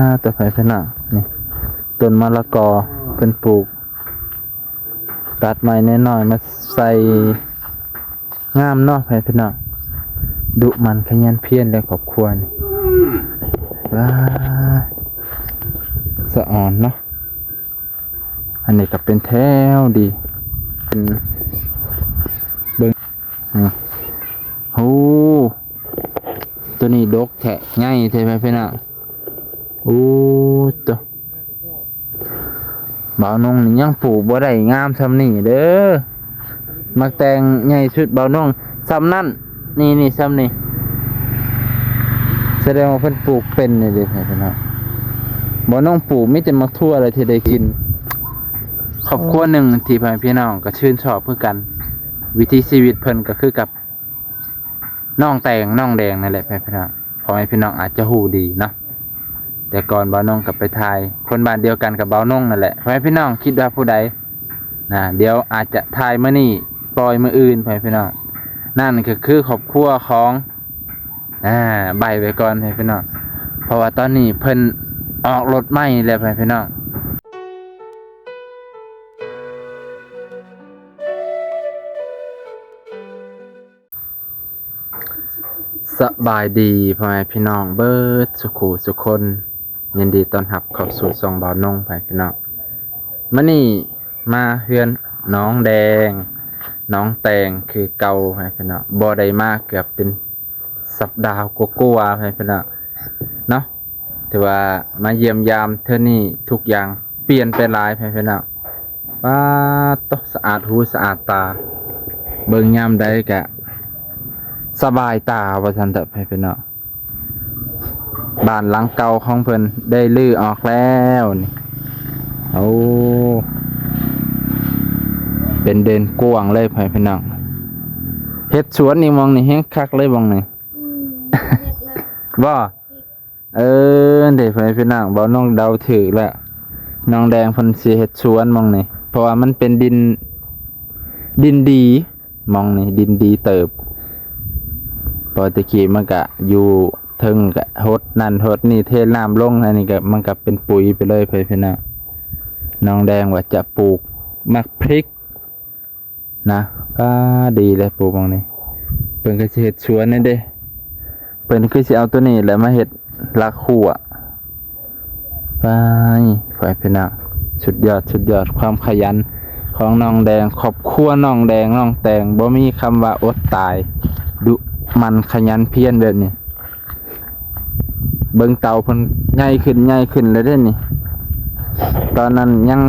ອ່າ ຕໍ່ໄປພີ່ນ້ອງ ນີ້ ຕົ້ນມະລະກອເພິ່ນປູກ ຕັດໄມ້ນ້ອຍໆມາໃສ່ ງາມເນາະ ພໍ່ແມ່ພີ່ນ້ອງ ດຸໝັ່ນຂະຫຍັນພຽນແລະຄອບຄົວນີ້ ວ້າ ສະອອນເນາະ. ອັນນີ້ກໍເປັນແຖວດີ ເປັນ ເບິ່ງ ນີ້ ໂອ້ ໂຕນີ້ດົກແທ້ ໃຫຍ່ແທ້ ພໍ່ແມ່ພີ່ນ້ອງ ໂອ້ ໂຕ ບ່າວນົງນີ້ຍັງປູກບໍ່ໄດ້ງາມຊ່ຳນີ້ເດີ ໝາກແຕງໃຫຍ່ສຸດບ່າວນົງຊ່ຳນັ້ນ ນີ້ໆ ຊ່ຳນີ້ ສະແດງວ່າເພິ່ນປູກເປັນນີ້ເດ້ພີ່ນ້ອງ ບ່າວນົງປູກມີແຕ່ໝາກຖົ່ວແຫຼະທີ່ໄດ້ກິນ. ຄອບຄົວໜຶ່ງທີ່ພໍ່ແມ່ພີ່ນ້ອງກໍຊື່ນຊອບຄືກັນ ວິຖີຊີວິດເພິ່ນກໍຄືກັບ ນ້ອງແຕງ ນ້ອງແດງນັ້ນແຫຼະ ພໍ່ແມ່ພີ່ນ້ອງ ພໍ່ແມ່ພີ່ນ້ອງອາດຈະຮູ້ດີເນາະ ແຕ່ກ່ອນບ່າວນົງກໍໄປຖ່າຍ ຄົນບ້ານດຽວກັນກັບບ່າວນົງນັ້ນແຫຼະ ພໍ່ແມ່ພີ່ນ້ອງຄິດວ່າຜູ້ໃດນະ ດຽວອາດຈະຖ່າຍມື້ນີ້ ປ່ອຍມື້ອື່ນ ພໍ່ແມ່ພີ່ນ້ອງ ນັ້ນກໍຄືຄອບຄົວຂອງ ອ່າ ໃບ້ໄວ້ກ່ອນ ພໍ່ແມ່ພີ່ນ້ອງ ເພາະວ່າຕອນນີ້ເພິ່ນອອກລົດໃໝ່ແລ້ວ ພໍ່ແມ່ພີ່ນ້ອງ. ສະບາຍດີພໍ່ແມ່ພີ່ນ້ອງເບິດສຸຂູສຸຄົນ ຍິນດີຕ້ອນຮັບເຂົ້າສູ່ຊ່ອງບ່າວນົງ ພໍ່ແມ່ພີ່ນ້ອງ ມື້ນີ້ມາເຮືອນນ້ອງແດງ ນ້ອງແຕງຄືເກົ່າ ພໍ່ແມ່ພີ່ນ້ອງ ບໍ່ໄດ້ມາເກືອບເປັນ ສັບດາກວ່າໆ ພໍ່ແມ່ພີ່ນ້ອງເນາະ ຖືວ່າມາຢ້ຽມຢາມເທື່ອນີ້ ທຸກຢ່າງປ່ຽນໄປຫຼາຍ ພໍ່ແມ່ພີ່ນ້ອງ ປາດໂຕ ສະອາດຫູສະອາດຕາ ເບິ່ງຍາມໃດກະສະບາຍຕາວ່າຊັ້ນເຖາະ ພໍ່ແມ່ພີ່ນ້ອງ ບ້ານຫຼັງເກົ່າຂອງເພິ່ນໄດ້ຮື້ອອກແລ້ວນີ້ ໂອ້ ເປັນເດີ່ນກວ້າງເລີຍ ພໍ່ແມ່ພີ່ນ້ອງ ເຮັດສວນນີ້ ໝ່ອງນີ້ແຮງຄັກເລີຍ ໝ່ອງນີ້ ອືມ ເຮັດລະ ບໍ່ ເອີ ເດ້ ພໍ່ແມ່ພີ່ນ້ອງ ເວົ້າ ນ້ອງເດົາຖືກແລ້ວ ນ້ອງແດງເພິ່ນຊິເຮັດສວນໝ່ອງນີ້ ເພາະວ່າມັນເປັນດິນ ດິນດີ ໝ່ອງນີ້ດິນດີເຕີບ ເພາະແຕ່ກີ້ມັນກະຢູ່ເທິງກະຫົດນັ້ນຫົດນີ້ ເທນ້ຳລົງ ອັນນີ້ກະ ມັນກະເປັນປຸຍໄປເລີຍ ພໍ່ແມ່ພີ່ນ້ອງ ນ້ອງແດງວ່າຈະປູກໝາກພິກ ນະ ກໍດີແຫຼະປູກໝ່ອງນີ້ ເພິ່ນກໍຊິເຮັດສວນນີ້ເດ້ ເພິ່ນຄືຊິເອົາໂຕນີ້ແຫຼະມາເຮັດຫຼັກຮົ້ວ ໄປ ໄປພີ່ນ້ອງ ສຸດຍອດ ສຸດຍອດ ຄວາມຂະຫຍັນຂອງນ້ອງແດງ ຄອບຄົວນ້ອງແດງ ນ້ອງແຕງ ບໍ່ມີຄຳວ່າອົດຕາຍ ດຸໝັ່ນຂະຫຍັນພຽນແບບນີ້. ເບິ່ງເຕົາເພິ່ນໃຫຍ່ຂຶ້ນໃຫຍ່ຂຶ້ນແລ້ວເດ້ນີ້ ຕອນນັ້ນຍັງ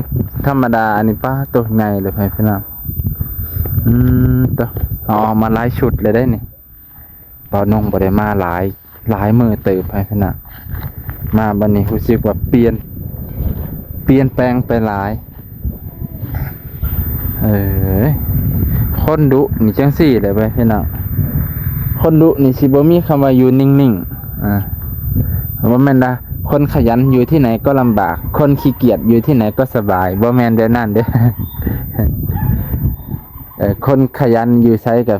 ທຳມະດາ ອັນນີ້ປາໂຕໃຫຍ່ເລີຍ ພໍ່ແມ່ພີ່ນ້ອງ ອືມ ໂຕ ເອົາອອກມາຫຼາຍຊຸດແລ້ວເດ້ນີ້ ບ່າວນົງບໍ່ໄດ້ມາຫຼາຍ ຫຼາຍມື້ເຕີບ ພໍ່ແມ່ພີ່ນ້ອງ ມາບັດນີ້ຮູ້ສຶກວ່າປ່ຽນ ປ່ຽນແປງໄປຫຼາຍ. ເອີຍ ຄົນດຸນີ້ຈັ່ງຊີ້ແຫຼະເວີຍພີ່ນ້ອງ ຄົນດຸນີ້ຊິບໍ່ມີຄຳວ່າຢູ່ນິ່ງໆ ອ່າ ບໍ່ແມ່ນວ່າຄົນຂະຫຍັນຢູ່ທີ່ໃດກໍລຳບາກ ຄົນຂີ້ກຽດຢູ່ທີ່ໃດກໍສະບາຍ ບໍ່ແມ່ນແບບນັ້ນເດີ້ ເອີ ຄົນຂະຫຍັນຢູ່ໃສກໍ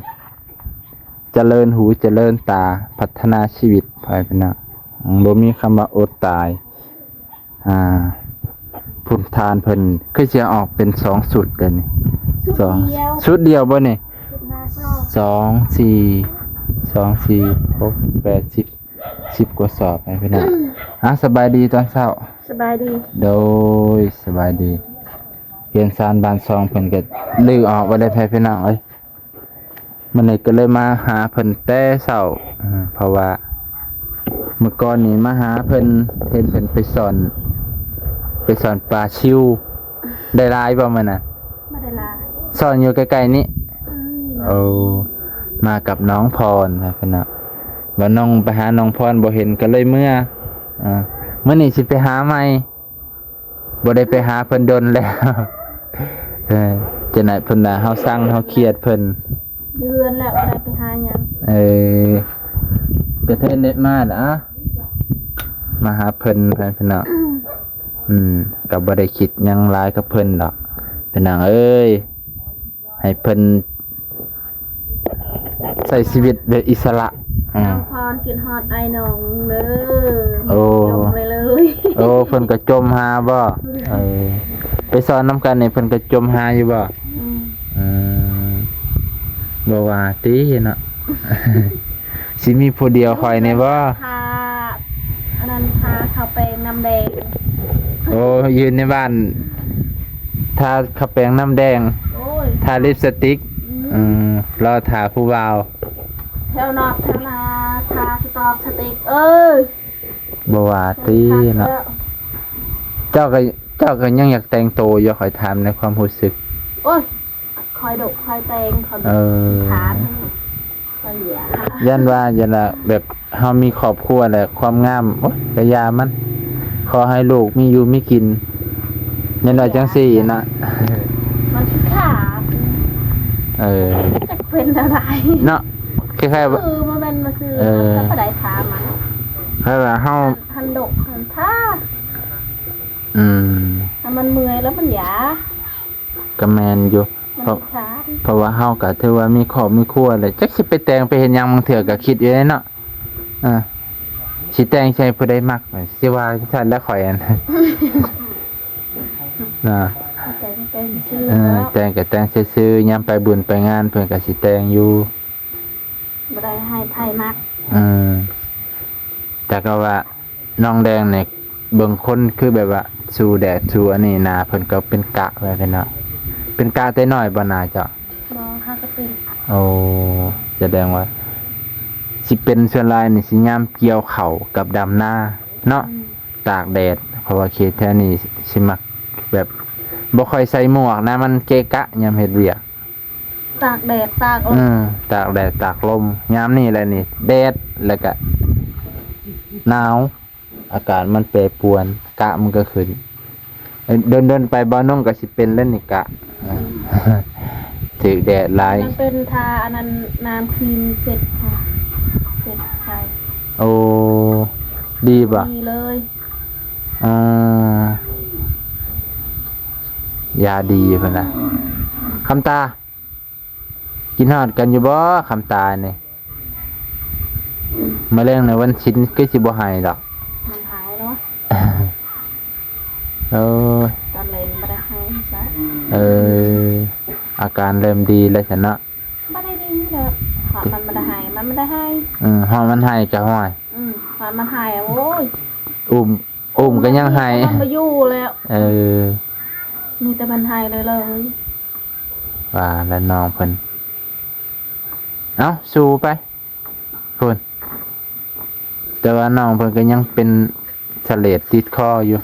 ຈະເລີນຫູຈະເລີນຕາ ພັດທະນາຊີວິດ ພໍ່ແມ່ພີ່ນ້ອງ ບໍ່ມີຄຳວ່າອົດຕາຍ. ອ່າ ພຸ້ນ ທ່ານເພິ່ນຄືຊິເອົາອອກເປັນສອງຊຸດເດ້ນີ້ ຊຸດ ສອງ ດຽວ ຊຸດດຽວບໍ່ນີ້ ຊຸດຫ້າຊອກ ສອງ ສີ່ ສອງ ສີ່ ຫົກ ແປດ ສິບ ສິບກວ່າຊອກ ພີ່ນ້ອງ ອ່າ ສະບາຍດີຕອນເຊົ້າ ສະບາຍດີ ໂດຍ ສະບາຍດີ ເຮືອນຊານບ້ານຊ່ອງເພິ່ນກໍຮື້ອອກໄວ້ແລ້ວ ພີ່ນ້ອງເອີຍ. ມື້ນີ້ກໍເລີຍມາຫາເພິ່ນແຕ່ເຊົ້າ ເພາະວ່າມື້ກ່ອນນີ້ມາຫາເພິ່ນ ເຫັນເພິ່ນໄປຊ່ອນ ໄປຊ່ອນປາຊິວ ໄດ້ຫຼາຍບໍ່ມື້ນັ້ນ? ບໍ່ໄດ້ຫຼາຍ ຊ່ອນຢູ່ໃກ້ໆນີ້ ອືມ ໂອ້ ມາກັບນ້ອງພອນ ພີ່ນ້ອງ ວ່ານ້ອງໄປຫານ້ອງພອນບໍ່ເຫັນກໍເລີຍເມືອ ອ່າ ມື້ນີ້ຊິໄປຫາໃໝ່. ບໍ່ໄດ້ໄປຫາເພິ່ນດົນແລ້ວ ເອີ ຈັ່ງໃດເພິ່ນວ່າເຮົາຊັງເຮົາຄຽດເພິ່ນ ຢູ່ເຮືອນແລ້ວບໍ່ໄດ້ໄປຫາຫຍັງ ເອີ ກະເທີເນັດມາລະ ມາຫາເພິ່ນ ເພິ່ນເນາະ ອືມ ກໍບໍ່ໄດ້ຄິດຫຍັງຫຼາຍກັບເພິ່ນດອກ ພີ່ນ້ອງເອີຍ. ໃຫ້ເພິ່ນໃຊ້ຊີວິດແບບອິດສະຫຼະ ອືມ ນ້ອງພອນ ຄິດຮອດອ້າຍນ້ອງເດີ. ໂອ້ ຈົ່ມເລີຍເລີຍ. ໂອ້ ເພິ່ນກໍຈົ່ມຫາບໍ່? ເອີ ໄປສອນນຳກັນນີ້ເພິ່ນກໍຈົ່ມຫາຢູ່ບໍ່? ອືມ ອືມ ບໍ່ວ່າຕິເນາະ. ຊິມີຜູ້ດຽວຂ້ອຍນີ້ບໍ່? ທາ ອັນນັ້ນ ທາເຂົ້າແປ້ງນ້ຳແດງ. ໂອ້ ຢູ່ໃນບ້ານ ທາເຂົ້າແປ້ງນ້ຳແດງ. ໂອ້ຍ ທາລິບສະຕິກ. ອືມ ອືມ ລໍຖ້າຜູ້ບ່າວ. ແຖວນອກແຖວນາ ທາສະຕອກສະຕິກເອີຍ. ບໍ່ວ່າຕິເນາະ. ເຈົ້າກໍ ເຈົ້າກໍຍັງຢາກແຕ່ງໂຕຢູ່ ຂ້ອຍຖາມໃນຄວາມຮູ້ສຶກ. ໂອ້ຍ ຄ່ອຍດຸຄ່ອຍແຕ່ງ ຂ້ອຍ ເອີ ຖາມ ຂ້ອຍເຫຼືອ. ຢ້ານວ່າ ຢ້ານວ່າແບບເຮົາມີຄອບຄົວແລ້ວ ຄວາມງາມ ໂອ້ຍ ກະຢ່າມັນ ຂໍໃຫ້ລູກມີຢູ່ມີກິນ ແມ່ນວ່າຈັ່ງຊີ້ນະ. ມັນຄືຂາດ ເອີ ຈັກເປັນແນວໃດເນາະ. ຄ້າຍໆວ່າ ຄືບໍ່ແມ່ນມາຊື້ ເອີ ມັນກໍບໍ່ໄດ້ຖາມມັນ ຄືວ່າເຮົາ ຫັ້ນດົກຫັ້ນທາ ອືມ ຖ້າມັນເມື່ອຍແລ້ວມັນຢາ ກໍແມ່ນຢູ່ ມັນ ເພາະ ເພາະວ່າເຮົາກໍຖືວ່າມີຄອບມີຄົວແລ້ວ ຈັກຊິໄປແຕ່ງໄປເຮັດຫຍັງ ບາງເທື່ອກໍຄິດຢູ່ເດ້ເນາະ. ເອີ ຊິແຕ່ງໃສ່ຜູ້ໃດມັກ ຊິວ່າຊັ້ນແຫຼະຂ້ອຍ ອັນ ນະ ແຕ່ງ ແຕ່ງຊື່ ເອີ ເນາະ ແຕ່ງກໍແຕ່ງຊື່ໆ ຍາມໄປບຸນໄປງານເພິ່ນກໍຊິແຕ່ງຢູ່ ບໍ່ໄດ້ໃຫ້ໃຜມັກ. ເອີ ແຕ່ກໍວ່າ ນ້ອງແດງນີ້ເບິ່ງຄົນຄືແບບວ່າສູ້ແດດສູ້ອັນນີ້ ໜ້າເພິ່ນກໍເປັນກະແບບນີ້ເນາະ. ເປັນກະແຕ່ນ້ອຍບໍ່ໜ້າເຈົ້າ? ບໍ່ ຫາກໍເປັນ. ໂອ້ ສະແດງວ່າຊິເປັນສ່ວນຫຼາຍນີ້ ຊິຍາມກ່ຽວເຂົ້າກັບດຳນາເນາະ. ອືມ ຕາກແດດ ເພາະວ່າເຂດແຖວນີ້ຊິມັກແບບບໍ່ຄ່ອຍໃສ່ໝວກນະ ມັນເກະກະຍາມເຮັດວຽກ. ຕາກແດດຕາກລົມ ເອີ ຕາກແດດຕາກລົມ ຍາມນີ້ແຫຼະນີ້ ແດດ ແລ້ວກະໜາວ ອາກາດມັນແປປວນ ກະມັນກໍຂຶ້ນ. ເອີ ດົນໆໄປບ່າວນົງກໍຊິເປັນແລ້ວນີ້ກະ ເອີ ຖືກແດດຫຼາຍ. ມັນເປັນທາອັນນັ້ນ ນ້ຳຄຣີມເຊັດ ເຊັດໃສ່. ໂອ້ ດີບໍ່? ດີເລີຍ. ອ່າ ຢາດີພຸ້ນນະ. ຄຳຕາ ກິນຮອດກັນຢູ່ບໍ່ ຄຳຕານີ້? ມື້ແລງໃນວັນສິນຄືຊິບໍ່ໄຫ້ດອກ. ມັນຫາຍແລ້ວ. ໂອ້ຍ ຕອນແລງບໍ່ໄດ້ໄຫ້ຊະ. ເອີ ອາການເລີ່ມດີແລ້ວຊັ້ນເນາະ. ບໍ່ໄດ້ດີແລ້ວ. ຮອດມັນບໍ່ໄດ້ໄຫ້ ມັນບໍ່ໄດ້ໄຫ້. ເອີ ຮອດມັນໄຫ້ກໍຫ້ອຍ. ອືມ ຮອດມັນໄຫ້ ໂອ້ຍ ອຸ້ມ ອຸ້ມກໍຍັງໄຫ້ ມັນບໍ່ຢູ່ແລ້ວ. ເອີ ມີແຕ່ມັນໄຫ້ເລີຍ. ວ່າແລ້ວນ້ອງເພິ່ນ ເອົ້າ ສູ້ໄປພຸ້ນ. ແຕ່ວ່ານ້ອງເພິ່ນກໍຍັງເປັນສະເລດຕິດຄໍຢູ່.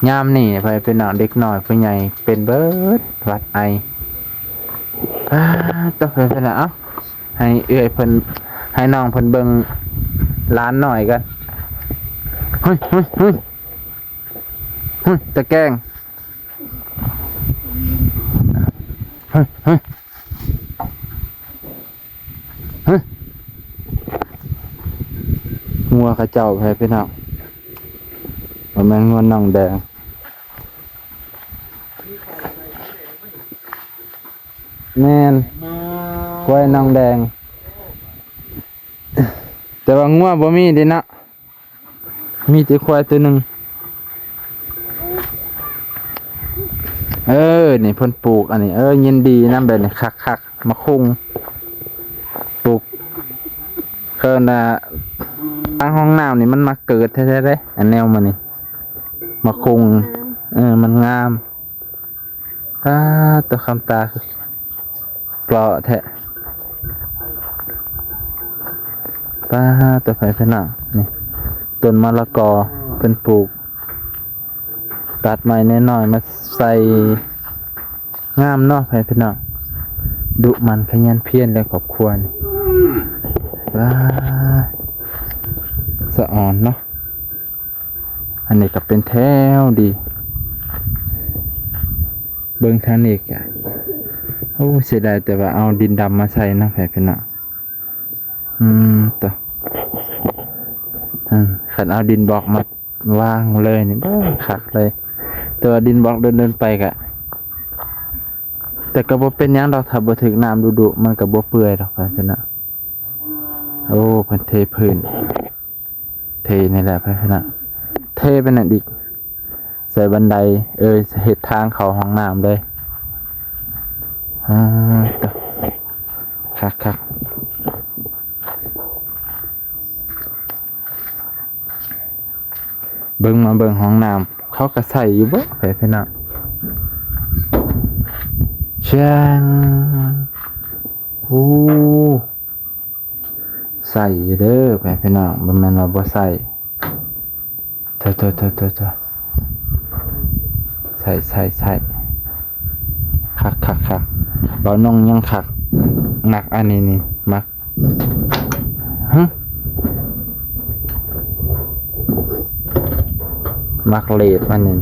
ຍາມນີ້ໄປເປັນນ້ອງເດັກນ້ອຍຜູ້ໃຫຍ່ເປັນເບິດ ຫວັດໄອ. ອາ ຕ້ອງເປັນໄປແລ້ວ. ເອົ້າ ໃຫ້ເອື້ອຍເພິ່ນ ໃຫ້ນ້ອງເພິ່ນເບິ່ງຫຼານນ້ອຍກ່ອນ. ເຮີ້ຍ ເຮີ້ຍ ເຮີ້ຍ ເຮີ້ຍ ຕາແກງ. ເຮີ້ຍ ເຮີ້ຍ ເຮີ້ຍ ງົວເຂົາເຈົ້າໄປພີ່ນ້ອງ ບໍ່ແມ່ນງົວນ້ອງແດງ. ແມ່ນ ຄວາຍນ້ອງແດງ ແຕ່ວ່າງົວບໍ່ມີເດ້ເນາະ. ມີແຕ່ຄວາຍຕົວໜຶ່ງ. ເອີ ນີ້ເພິ່ນປູກອັນນີ້ ເອີ ຍິນດີນຳ ແບບນີ້ຄັກໆ ໝາກຄຸ່ງ ປູກ ເອີ້ນວ່າ ທາງຫ້ອງນ້ຳນີ້ມັນມາເກີດແທ້ໆເດ້ ອັນແນວມັນນີ້ ໝາກຄຸ່ງ. ເອີ ມັນງາມ. ອາ ຕົວຄຳຕາເປາະແທ້. ປາດ ຕົວໃຜເພິ່ນເນາະ ນີ້ ຕົ້ນມະລະກອເພິ່ນປູກ ຕັດໄມ້ນ້ອຍໆມາໃສ່ ງາມເນາະ ໃຜເພິ່ນເນາະ ດຸໝັ່ນຂະຫຍັນພຽນແລະຄອບຄົວນີ້. ປາດ ສະອອນເນາະ. ອັນນີ້ກໍເປັນແຖວດີ ເບິ່ງທາງນີ້ກະ ໂອ້ ເສຍດາຍແຕ່ວ່າເອົາດິນດຳມາໃສ່ເນາະ ໃຜເພິ່ນເນາະ. ອືມ ໂຕ ຄັນເອົາດິນບລັອກມາວາງເລີຍນີ້ ເບິ່ງຄັກເລີຍ ແຕ່ວ່າດິນບລັອກດົນໆໄປກະ ແຕ່ກໍບໍ່ເປັນຫຍັງດອກ ຖ້າບໍ່ຖືກນ້ຳດຸໆ ມັນກໍບໍ່ເປື່ອຍດອກ ໃຜເພິ່ນເນາະ. ໂອ້ ເພິ່ນເທພື້ນ ເທນີ້ແຫຼະ ໄປພຸ້ນນະ ເທໄປນັ້ນອີກ ໃສ່ບັນໄດ ເອີຍ ເຮັດທາງເຂົ້າຫ້ອງນ້ຳເລີຍ. ອ່າ ຕະ ຄັກໆ ເບິ່ງ ມາເບິ່ງຫ້ອງນ້ຳ ເຂົາກໍໃຊ້ຢູ່ບໍ່ ໄປພີ່ນ້ອງ ແຊງ ໂອ້ ໃຊ້ຢູ່ເດີ ໄປພີ່ນ້ອງ ບໍ່ແມ່ນວ່າບໍ່ໃຊ້ ໂທ້ໆໆໆ ໃຊ້ ໃຊ້ ໃຊ້ ຄັກໆໆ ບ່າວນົງຍັງຄັກ ມັກອັນນີ້ນີ້ ມັກ ຫຶ ມັກເລດມັນນີ້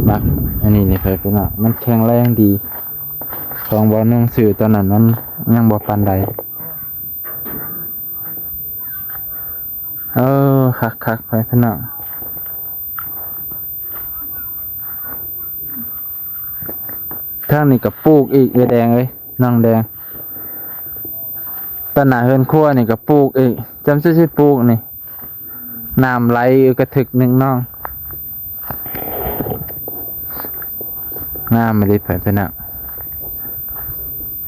ມັກອັນນີ້ນີ້ ໄປພີ່ນ້ອງ ມັນແຂງແຮງດີ ຂອງບ່າວນົງຊື້ຕອນນັ້ນມັນຍັງບໍ່ປານໃດ. ເອີ ຄັກໆ ໄປພີ່ນ້ອງ ທາງນີ້ກໍປູກອີກ ເອື້ອຍແດງເອີຍ ນ້ອງແດງ ຕາໜ້າເຮືອນຄົວນີ້ກໍປູກອີກ ຈຳຊິ ຊິປູກນີ້ ນ້ຳໄຫຼຢູ່ກະທຶກໜຶ່ງນ້ອງ ງາມອີ່ຫຼີ ໄປພີ່ນ້ອງ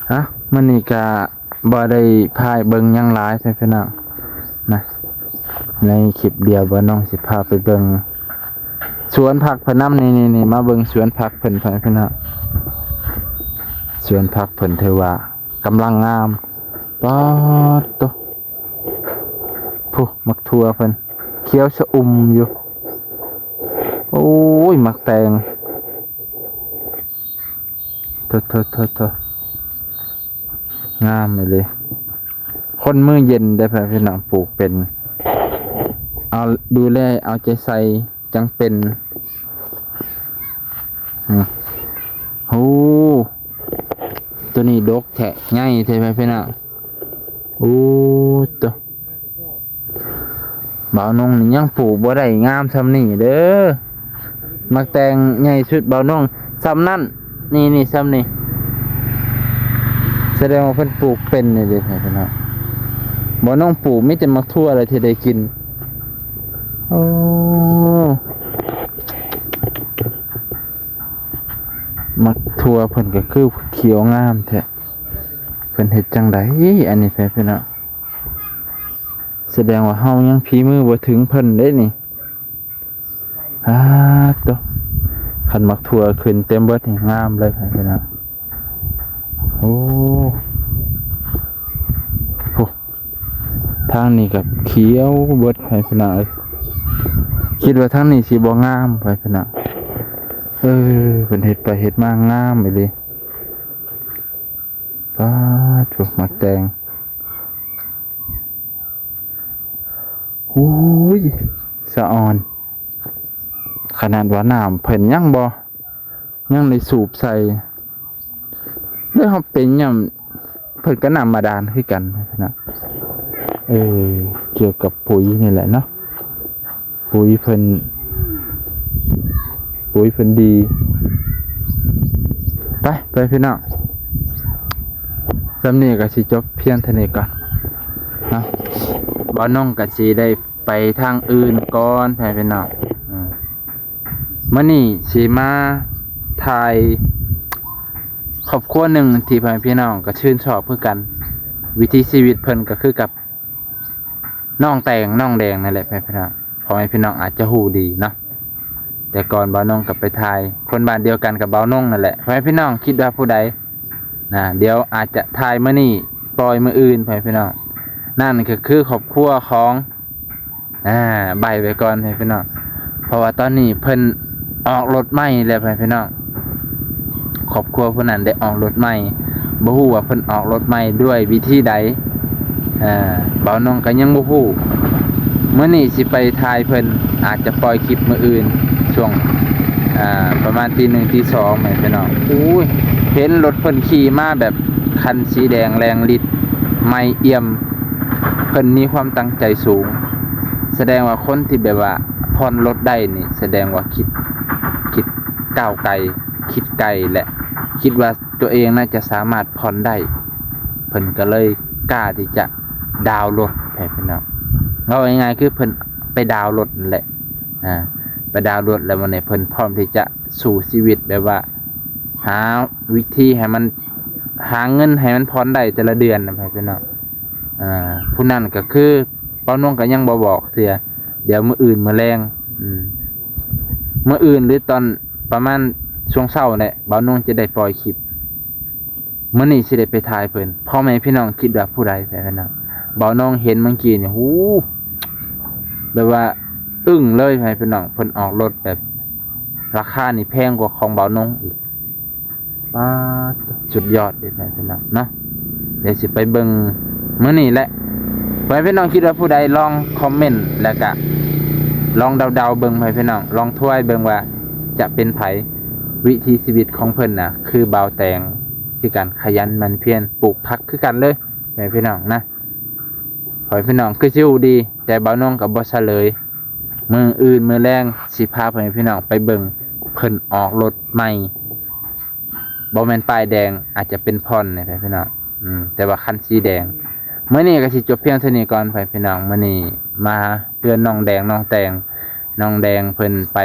ເອົ້າ ມື້ນີ້ກະບໍ່ໄດ້ພາເບິ່ງຫຍັງຫຼາຍ ໄປພີ່ນ້ອງນະ ໃນຄລິບດຽວບ່າວນົງຊິພາໄປເບິ່ງສວນຜັກເພິ່ນນຳ ນີ້ໆໆ ມາເບິ່ງສວນຜັກເພິ່ນ ໄປພີ່ນ້ອງ ສວນຜັກເພິ່ນຖືວ່າກຳລັງງາມ ປາດໂທ້ ພຸ້ນ ໝາກຖົ່ວເພິ່ນຂຽວຊະອຸ່ມຢູ່ ໂອ້ຍ ໝາກແຕງ ໂທ້ໆໆ ງາມອີ່ຫຼີ ຄົນມືເຢັນເດ້ ພີ່ນ້ອງ ປູກເປັນ ເອົາ ດູແລເອົາໃຈໃສ່ ຈັ່ງເປັນ ອືມ ໂອ້ ໂຕນີ້ດົກແທ້ ໃຫຍ່ແທ້ ພີ່ນ້ອງ ໂອ້ ໂຕ ບ່າວນົງນີ້ຍັງປູກບໍ່ໄດ້ງາມຊ່ຳນີ້ເດີ ໝາກແຕງໃຫຍ່ສຸດບ່າວນົງຊ່ຳນັ້ນ ນີ້ໆ ຊ່ຳນີ້ ສະແດງວ່າເພິ່ນປູກເປັນນີ້ເດ້ ພີ່ນ້ອງ ບ່າວນົງປູກມີແຕ່ໝາກຖົ່ວແຫຼະທີ່ໄດ້ກິນ ໂອ້ ໝາກຖົ່ວເພິ່ນກໍຄືຂຽວງາມແທ້ ເພິ່ນເຮັດຈັ່ງໃດອັນນີ້ ແທ້ພີ່ນ້ອງ ສະແດງວ່າເຮົາຍັງຝີມືບໍ່ເຖິງເພິ່ນເດ້ນີ້ ອາ ໂຕ ຄັນໝາກຖົ່ວຂຶ້ນເຕັມເບິດນີ້ງາມເລີຍພີ່ນ້ອງ ໂອ້ ໂອ້ ທາງນີ້ກໍຂຽວເບິດ ໄປພີ່ນ້ອງເອີຍ ຄິດວ່າທາງນີ້ຊິບໍ່ງາມ ໄປພີ່ນ້ອງ ເອີ ເພິ່ນເຮັດໄປເຮັດມາງາມອີ່ຫຼີ ປາດໂທ້ ໝາກແຕງ ໂອ້ຍ ສະອອນ ຂະໜາດວ່ານ້ຳເພິ່ນຍັງບໍ່ ຍັງໄດ້ສູບໃສ່ ແລ້ວເຮົາເປັນຫຍັງ ເພິ່ນກໍນ້ຳບາດານຄືກັນນະ ເອີ ກ່ຽວກັບປຸ໋ຍນີ້ແຫຼະເນາະ ປຸ໋ຍເພິ່ນ ປຸ໋ຍເພິ່ນດີ ໄປ ໄປພີ່ນ້ອງ ຊ່ຳນີ້ກໍຊິຈົບພຽງເທົ່ານີ້ກ່ອນເນາະ ບ່າວນົງກໍຊິໄດ້ໄປທາງອື່ນກ່ອນ ພໍ່ແມ່ພີ່ນ້ອງ ອາ ມື້ນີ້ຊິມາຖ່າຍຄອບຄົວໜຶ່ງທີ່ພໍ່ແມ່ພີ່ນ້ອງກໍຊື່ນຊອບຄືກັນ ວິຖີຊີວິດເພິ່ນກໍຄືກັບນ້ອງແຕງ ນ້ອງແດງນັ້ນແຫຼະ ພໍ່ແມ່ພີ່ນ້ອງ ພໍ່ແມ່ພີ່ນ້ອງອາດຈະຮູ້ດີເນາະ ແຕ່ກ່ອນບ່າວນົງກໍໄປຖ່າຍ ຄົນບ້ານດຽວກັນກັບບ່າວນົງນັ້ນແຫຼະ ພໍ່ແມ່ພີ່ນ້ອງຄິດວ່າຜູ້ໃດ ນະ ດຽວອາດຈະຖ່າຍມື້ນີ້ ປ່ອຍມື້ອື່ນ ພໍ່ແມ່ພີ່ນ້ອງ ນັ້ນກໍຄືຄອບຄົວຂອງ ອາ ໃບ້ໄວ້ກ່ອນ ພໍ່ແມ່ພີ່ນ້ອງ ເພາະວ່າຕອນນີ້ເພິ່ນອອກລົດໃໝ່ແລ້ວ ພໍ່ແມ່ພີ່ນ້ອງ ຄອບຄົວຜູ້ນັ້ນໄດ້ອອກລົດໃໝ່ ບໍ່ຮູ້ວ່າເພິ່ນອອກລົດໃໝ່ດ້ວຍວິທີໃດ ອາ ບ່າວນົງກໍຍັງບໍ່ຮູ້ ມື້ນີ້ຊິໄປຖ່າຍເພິ່ນ ອາດຈະປ່ອຍຄລິບມື້ອື່ນ ຊ່ວງ ອາ ປະມານຕີໜຶ່ງຕີສອງ ແມ່ນພີ່ນ້ອງ ໂອ້ຍ ເຫັນລົດເພິ່ນຂີ່ມາແບບຄັນສີແດງແລງລິດ ໄໝ້ອ່ຽມ ເພິ່ນມີຄວາມຕັ້ງໃຈສູງ ສະແດງວ່າຄົນທີ່ແບບວ່າຜ່ອນລົດໄດ້ນີ້ ສະແດງວ່າຄິດ ຄິດກ້າວໄກ ຄິດໄກ ແລະ ຄິດວ່າຕົວເອງໜ້າຈະສາມາດຜ່ອນໄດ້ ເພິ່ນກໍເລີຍກ້າທີ່ຈະດາວລົດໃຫ້ພີ່ນ້ອງ. ເວົ້າງ່າຍໆຄືເພິ່ນໄປດາວລົດນັ້ນແຫຼະ ອາ ໄປດາວລົດແລ້ວ ວັນນີ້ເພິ່ນພ້ອມທີ່ຈະສູ້ຊີວິດ ແບບວ່າຫາວິທີໃຫ້ມັນ ຫາເງິນໃຫ້ມັນຜ່ອນໄດ້ແຕ່ລະເດືອນນະພີ່ນ້ອງ. ອາ ຜູ້ນັ້ນກໍຄື ເບົານົງກໍຍັງບໍ່ບອກເທື່ອ ດຽວມື້ອື່ນມື້ແລງ ອືມ ມື້ອື່ນ ຫຼືຕອນປະມານຊ່ວງເຊົ້າແຫຼະ ເບົານົງຈະໄດ້ປ່ອຍຄລິບ. ມື້ນີ້ຊິໄດ້ໄປຖ່າຍເພິ່ນ. ພໍ່ແມ່ພີ່ນ້ອງຄິດວ່າຜູ້ໃດ ພີ່ນ້ອງ? ເບົານົງເຫັນເມື່ອກີ້ນີ້ ຫູ ແບບວ່າອຶ້ງເລີຍ ພີ່ນ້ອງ. ເພິ່ນອອກລົດແບບ ລາຄານີ້ແພງກວ່າຂອງເບົານົງອີກ. ປາດ ສຸດຍອດເດ້ ພີ່ນ້ອງເນາະ. ດຽວຊິໄປເບິ່ງມື້ນີ້ແຫຼະ. ພໍ່ແມ່ພີ່ນ້ອງຄິດວ່າຜູ້ໃດ ລອງຄອມເມັນ ແລ້ວກະລອງເດົາໆເບິ່ງ ພໍ່ແມ່ພີ່ນ້ອງ ລອງທວາຍເບິ່ງວ່າຈະເປັນໃຜ. ວິຖີຊີວິດຂອງເພິ່ນນະ ຄືບ່າວແຕງຄືກັນ ຂະຫຍັນໝັ່ນພຽນ ປູກຜັກຄືກັນເລີຍ ພໍ່ແມ່ພີ່ນ້ອງນະ. ພໍ່ແມ່ພີ່ນ້ອງຄືຊິຮູ້ດີ ແຕ່ເບົານົງກໍບໍ່ສະເຫຼີຍ. ມື້ອື່ນມື້ແລງຊິພາພໍ່ແມ່ພີ່ນ້ອງໄປເບິ່ງເພິ່ນອອກລົດໃໝ່ ບໍ່ແມ່ນປ້າຍແດງ ອາດຈະເປັນຜ່ອນນີ້ ພີ່ນ້ອງ ອືມ ແຕ່ວ່າຄັນສີແດງ. ມື້ນີ້ກໍຊິຈົບພຽງເທົ່ານີ້ກ່ອນ ພີ່ນ້ອງ. ມື້ນີ້ມາເຮືອນນ້ອງແດງ ນ້ອງແຕງ ນ້ອງແດງເພິ່ນໄປ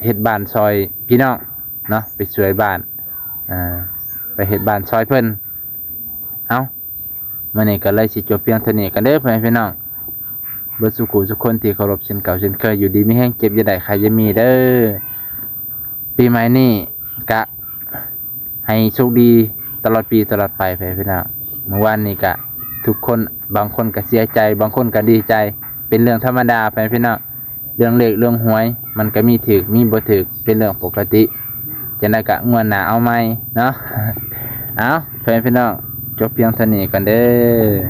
ເຮັດບ້ານຊ່ອຍພີ່ນ້ອງເນາະ ໄປຊ່ວຍບ້ານ ອາ ໄປເຮັດບ້ານຊ່ອຍເພິ່ນ. ເອົ້າ ມື້ນີ້ກໍເລີຍຊິຈົບພຽງເທົ່ານີ້ກັນເດີ ພໍ່ແມ່ພີ່ນ້ອງ ເບິດສູ່ຜູ້ສູ່ຄົນທີ່ເຄົາລົບເຊັ່ນເກົ່າເຊັ່ນເຄີຍ. ຢູ່ດີມີແຮງ ເຈັບຢ່າໄດ້ ໄຂ້ຢ່າມີເດີ. ປີໃໝ່ນີ້ກະໃຫ້ໂຊກດີຕະຫຼອດປີຕະຫຼອດໄປ ພໍ່ແມ່ພີ່ນ້ອງ. ມື້ວານນີ້ກະທຸກຄົນ ບາງຄົນກະເສຍໃຈ ບາງຄົນກະດີໃຈ ເປັນເລື່ອງທຳມະດາ ພໍ່ແມ່ພີ່ນ້ອງ. ເລື່ອງເລກເລື່ອງຫວຍ ມັນກໍມີຖືກມີບໍ່ຖືກ ເປັນເລື່ອງປົກກະຕິ. ຈັ່ງໃດກໍງວດໜ້າເອົາໃໝ່ເນາະ. ເອົາ ພໍ່ແມ່ພີ່ນ້ອງ ຈົບພຽງເທົ່ານີ້ກ່ອນເດີ.